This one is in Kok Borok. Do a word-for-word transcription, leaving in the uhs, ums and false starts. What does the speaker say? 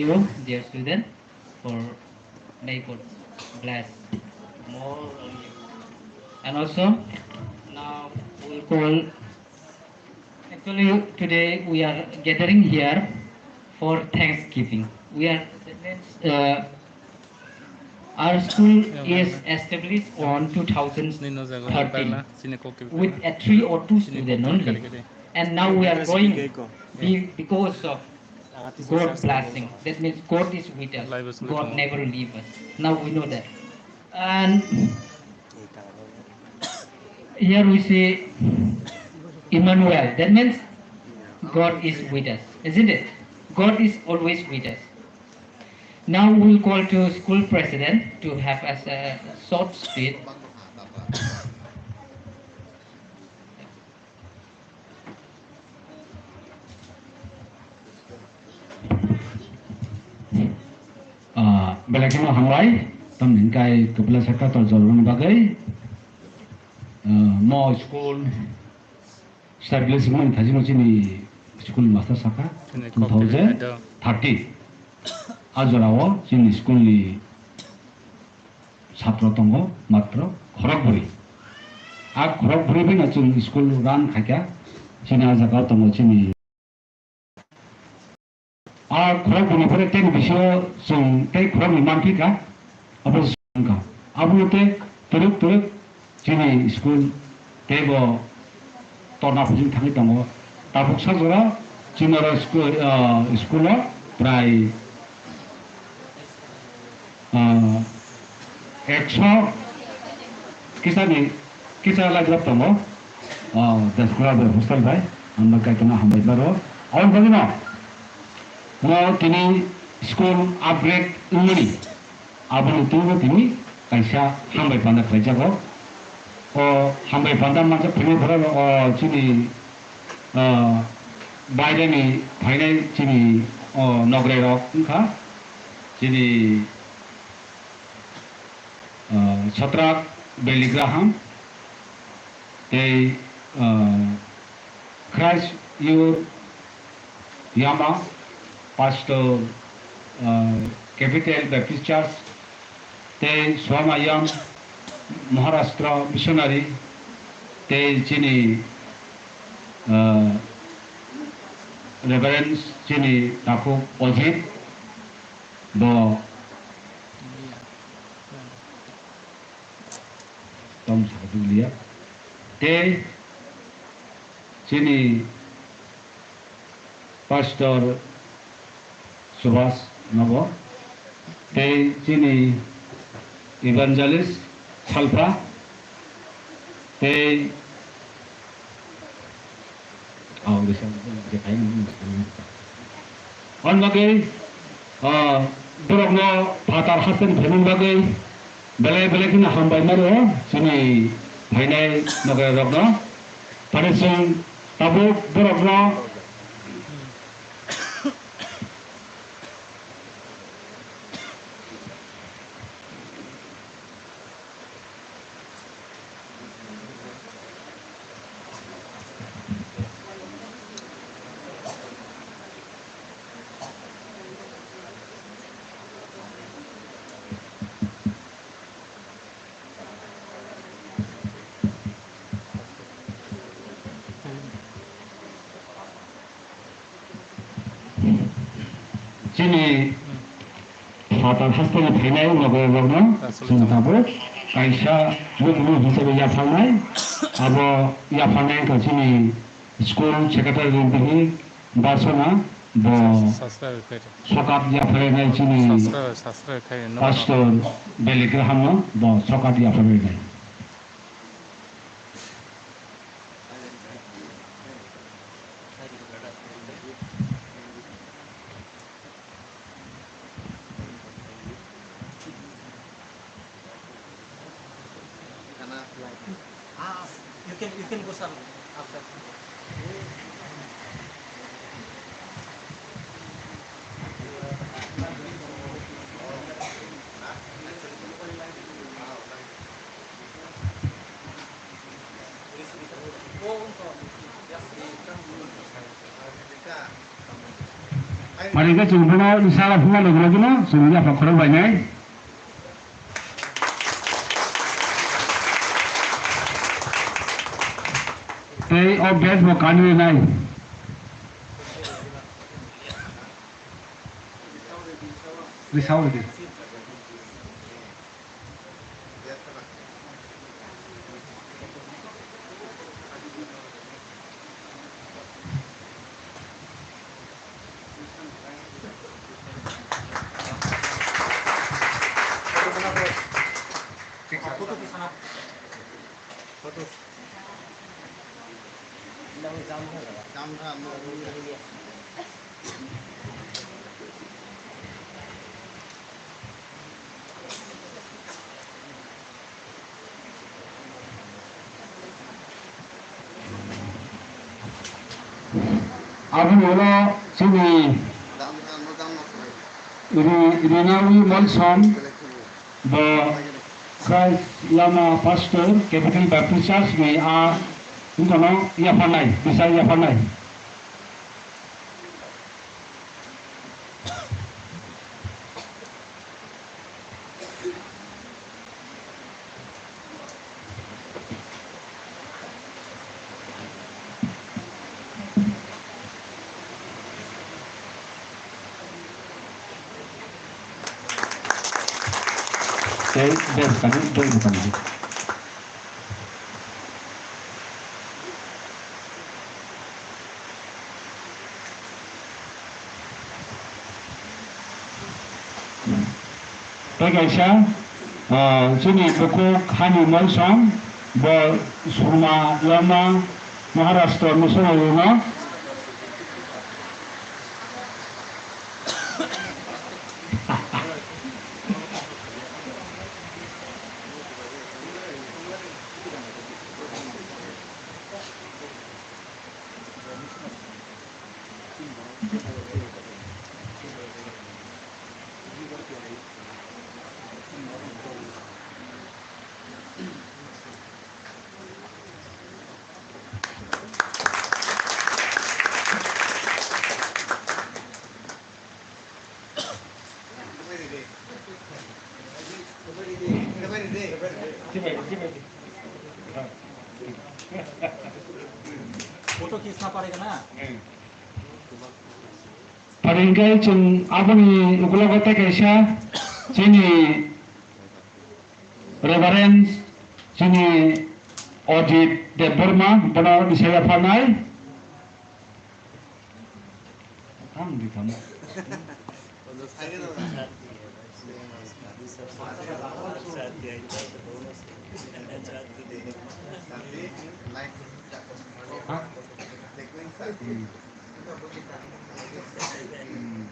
you, dear student, for may God bless more on you. And also, now we'll call. Actually, today we are gathering here for Thanksgiving. We are, uh, our school is established on two thousand thirteen with a three or two student only. And now we are growing be-, because of God blessing. That means God is with us. God never leave us. Now we know that. And here we see Emmanuel. That means God is with us, isn't it? God is always with us. Now we'll call to school president to have us a short speech. Ah, belai kheno hambai, tamni hwnkhe kwbla sakha tor jorani bagwi. Ah, mo school establish wngmani thajino chini school master sakha two thousand thirteen. A jorao chini school ni satro tongo matro khorokbri. A khorokbri bino chwng school run khaikha. Chini a jagao tongo chini. A khorokbribni pore tei bisingo chwng tei khoroknwi manphi kha. Abo wngkha. Abono tei twrwk twrwk chini school teibo torna phusing thangwi tongo. Tabuk sa jora chini oro school, ah, school o prai, ah, ekso kisani kisa laijak tongo. Ah, Deskura bai hostel bai ang bai kaitona hambai baro. Aboni bagwino mo tini school upgrade wngmani. Aboni twibo tini kaisa hambai panda khlaijago. O hambai panda manjak phini borok o chini, ah, baireni phainai chini o nograi rok wngkha. Chini, ah, Satrak Billy Graham tei, ah, Christ Youth Yama, Pastor, ah, Capital Baptist Church, tei Swama Yam, Maharashtra Missionary, tei chini, ah, Reverend chini takhuk Ojit, bo tom sakha dukliya. Tei chini Pastor Subhas nogo, tei chini Evangelist Salpa, tei Ang bisa, bisa kain ini. On bagwi, ah, borokno phatar hasteni phaimani bagwi belai belai kheno hambai mano chini phainai nograi rokno. Phani chwng tabuk borokno Chini phatar hasteni phainai nogorokno chwng tabuk kaisa mungmung hisabe yapharnai. Abo yapharnai wngkha chini school secretary ni bihi Basona bo sokat yapharnai chini pastor Billy Graham no bo sokat yapharnai. Ah, you can, you can go, sir, outside. Phaikhe chwng bono isara phunukna logi logi no chwng yapha khorok bainai. Tei o badge bo kanwi nai. Risao ridi. Aboni ulo chini Ri-, Rinawi Molsom bo Christ Lama Pastor Capital Baptist Church ni a wngkha no yapharnai, bwsa yapharnai. Tei bel kani, bel butang di. Tei kaisa, ah, chini bukhuk hani Molsom, bo Surma Lama Maharashtra missionary no. Phaikhe chwng aboni ukulogo tei kaisa chini Reverend chini Ajit Debbarma, bono bwsa yapharnai. Ang di tamo. Ha? Hmm. Hmm.